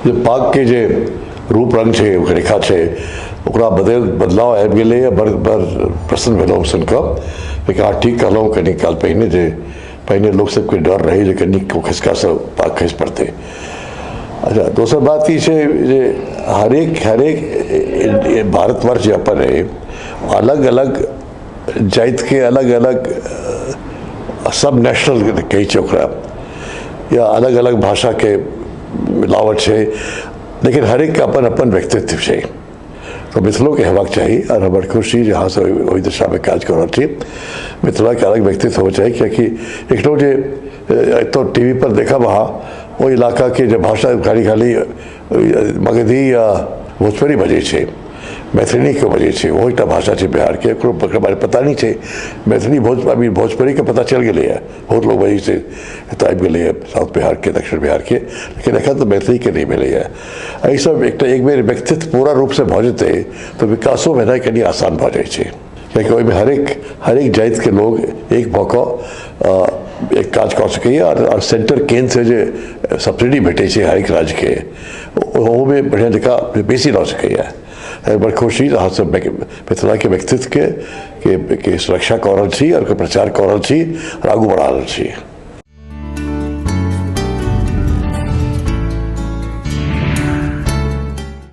जे पागके जे रूप रङ्ग छै, ओकर रेखा छै, ओकरा बदलाव आबि गेलैए। बड़ बड़ प्रसन्न भेलहुँ सुनिकऽ। लेकिन अहाँ ठीक कहलहुँ कनि काल पहिने जे पहिने लोक सबके डर रहै जे कनि खिसकासँ पाग खसि पड़तै। अच्छा, दोसर बात ई छै जे हरेक हरेक भारतवर्ष जे अपन अइ, अलग अलग जातिके अलग अलग सब नेशनल कहै छै ओकरा, या अलग अलग भाषाके मिलावट छै, लेकिन हरेकके अपन अपन व्यक्तित्व छै। तऽ मिथिलोके हेबाक चाही आओर हमर खुशी जे अहाँसब ओहि दिशामे काज कऽ रहल छी। मिथिलाके अलग व्यक्तित्व होबऽ चाही, कियाकि एखनो जे एतऽ टीवी पर देखब अहाँ, ओहि इलाकाके जे भाषा खाली खाली मगधी या भोजपुरी बजै छै, मैथिली नहि केओ बजै छै। ओहो एकटा भाषा छै बिहारके, ओकरो ओकर बारेमे पता नहि छै। मैथिली भोज अभी भोजपुरीके पता चलि गेलैए, बहुत लोक बजै छै, एतऽ आबि गेलैए साउथ बिहारके, दक्षिण बिहारके, लेकिन एखन तऽ मैथिलीके नहि भेलैए। एहिसब एकटा एक बेर व्यक्तित्व पूरा रूपसँ भऽ जेतै तऽ विकासो भेनाइ कनि आसान भऽ जाइ छै, कियाकि ओहिमे हरेक हरेक जातिके लोग एक भऽ कऽ एक काज कऽ सकैए। आओर सेंटर केन्द्रसँ जे सब्सिडी भेटै छै हरेक राज्यके, ओहोमे बढ़िआँ जकाँ बेसी लऽ सकैए। बड़ खुशी अहाँसब मिथिलाके व्यक्तित्वके के सुरक्षा कऽ रहल छी आओर ओकर प्रचार कऽ रहल छी आओर आगू बढ़ा रहल छी।